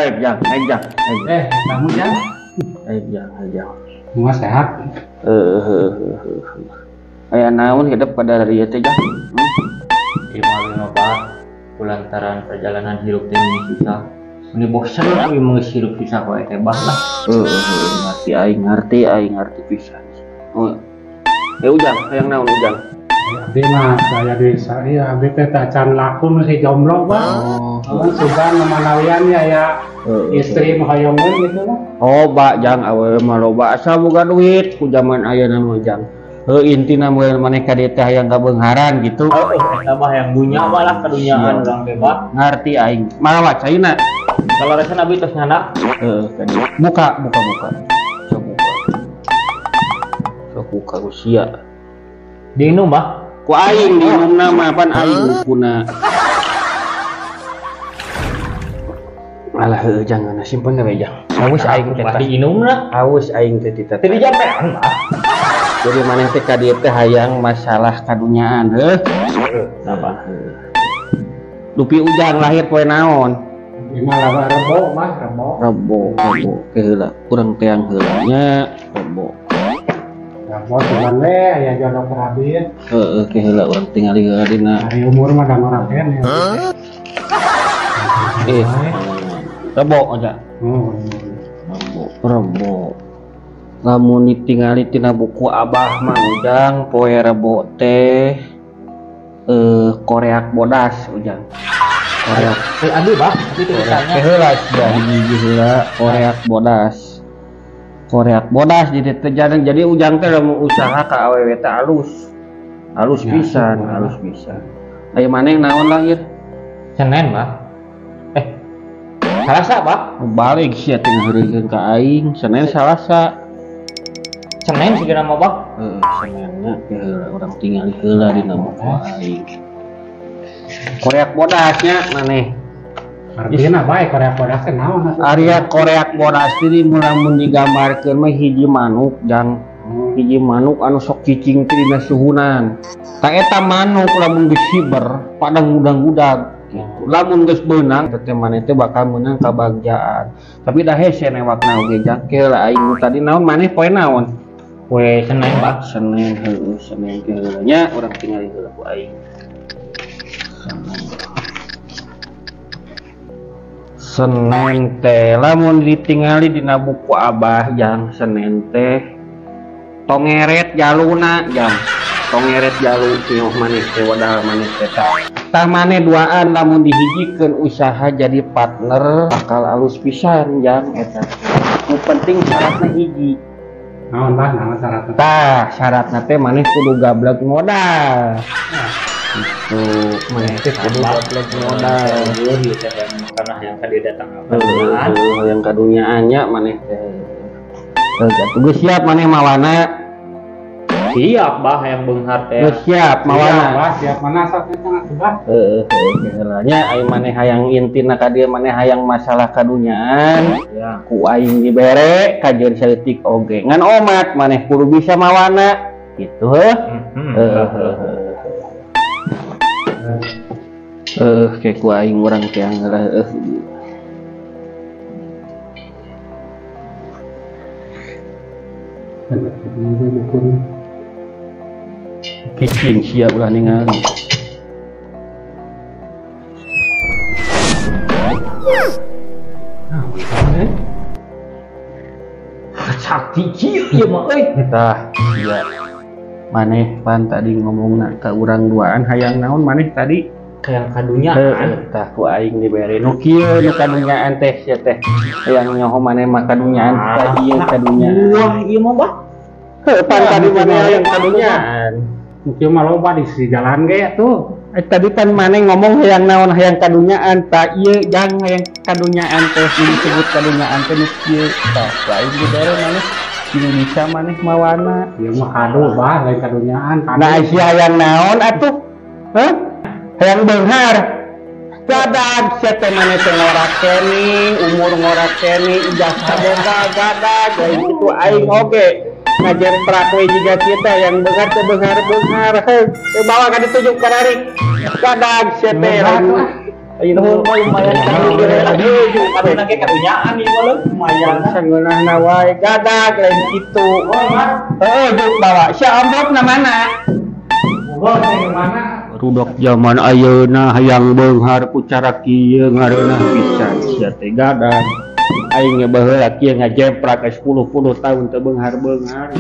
Ayo jang, ayo jang. Kamu jang. Ayo jang, ayo jang. Semua sehat. Aya naon hidup pada hari teh jang. Ieu mah Pak, kulantaran perjalanan hirup teh susah. Ini bosan abi mah geus hirup susah wae teh bah lah. Ngerti aing ngerti pisan. Oh. Ujang, hayang naon ujang? Abdi mah saya di saya abdi teh tacan laku masih jomblo bah. Oh, sugan mamanawian ya ya. Istri mah hoyongeun gitu lah. Oh, ba jang awewe mah loba asal boga duit ku zaman ayeuna mah jang. Heuh intina mah maneh ka dieu teh hayang kabeungharan gitu. Eta mah hayang dunya mah lah kadunyaan urang teh bah. Ngarti aing. Malah caina. Kalau rasa abi tos nyanak. Heeh, buka. Sok buka. Sok buka usia. Diinum bah. Ku aing diinumna mah pan aing bukuna. Alah heuh jangan simpen we jang. Haus aing teh. Diinumna. Haus aing teh tita. Teu dijampean bah. Jadi maneh teh ka dieu teh hayang masalah kadunyaan heuh. Sabar. Dupi ujang lahir poe naon? Lima rebo mah rebo. Rebo ke heula kurang teang heula nya rebo. Rebo cuman we aya jodoh kerabin. Heeh ke heula urang tingali heula dina. Ari umur mah da ngora keneh. Rebo aja. Rebo. Lamun ditingali tina buku abah mah ujang poe rebo teh koreak bodas ujang. Koreak. Aduh bah, itu tulisannya. Heula sia hiji heula koreak bodas. Koreak bodas jadi teh jadi ujang teh lamun usaha ka awewe teh alus. Alus pisan, alus pisan. Aya maneh naon lahir? Senin, Bah. Salasa, Bah. Balik sia teh ngaheureuykeun ka aing, Senin Salasa. Senin sigana mah, Bah. Heeh, Senenna teh heula urang tingali heula dina buku aing. Koreak bodasnya maneh. Artinya bae koreak bodas teh naon? Area koreak bodas teh lamun digambarkeun mah hiji manuk jang. Hiji manuk anu sok cicing teh dina suhunan. Tah eta manuk lamun geus hiber padang gudang-gudag gitu. Lamun geus beunang teh maneh teh bakal meunang kabagjaan. Tapi dah hese newakna oge jang. Ke lah aing tadi naon maneh poe naon? Poe Senin, Pak. Senin heueuh, Senin teh heula nya urang tingali heula ku aing. Senin teh lamun ditingali dina buku abah jang Senin teh tongeret jaluna jang tongeret jalu tioh maneh teh wadal maneh teh tah maneh duaan lamun dihijikeun usaha jadi partner bakal alus pisan jang eta nu penting syaratna hiji naon bah naon syaratna tah syaratna teh maneh kudu gablek modal. Itu maneh teh kudu gablek modal ieu teh karena yang ka dieu datang yang kadunyaan nya maneh teh geus siap maneh mawana siap bah yang beunghar teh geus siap mawana bah siap mana sok teh bah heuh heula nya ai maneh hayang intina ka dieu maneh hayang masalah kadunyaan ya ku aing dibere kajeun saeutik oge ngan omat maneh kudu bisa mawana gitu heuh. Kayak ku aing urang teang heula heuh. Kicing sia ulah ningali. Sakti kieu ieu mah euy. Tah, sia. Maneh pan tadi ngomongna ka urang duaan hayang naon maneh tadi? Hayang kadunyaan. Tah ku aing dibere nu kieu nu kadunyaan teh sia teh. Hayang nyaho maneh mah kadunyaan tah ieu kadunyaan. Wah, ieu mah bah. Heuh pan tadi maneh hayang kadunyaan. Kieu mah loba di sisi jalan ge atuh. Tadi pan maneh ngomong hayang naon hayang kadunyaan tah ieu jang hayang kadunyaan teh disebut kadunyaan teh nu kieu. Tah ku aing dibere maneh Indonesia maneh mawana. Ieu mah kado bah lain kadunyaan. Nah sia hayang naon atuh? Hah? Hayang beunghar. Gadag sia teh maneh teh ngorak keneh, umur ngorak keneh, ijazah boga gadag, lain kitu aing oge. Ngajemprak we jiga kita yang beunghar teh beunghar-beunghar. Heuh, bawa ka ditunjuk kararik. Gadag sia teh lain. Ayeuna Nuhun Pak lumayan karunya ge karunyaan ieu mah lumayan. Sangeunahna wae gadag lain kitu. Heeh, juk bawa. Sia amplopna mana? Bogor teh mana? Rudok zaman ayeuna hayang beunghar ku cara kieu ngareunah pisan sia teh gadag. Aing ge baheula kieu ngajemprak 10 puluh tahun teu beunghar-beunghar.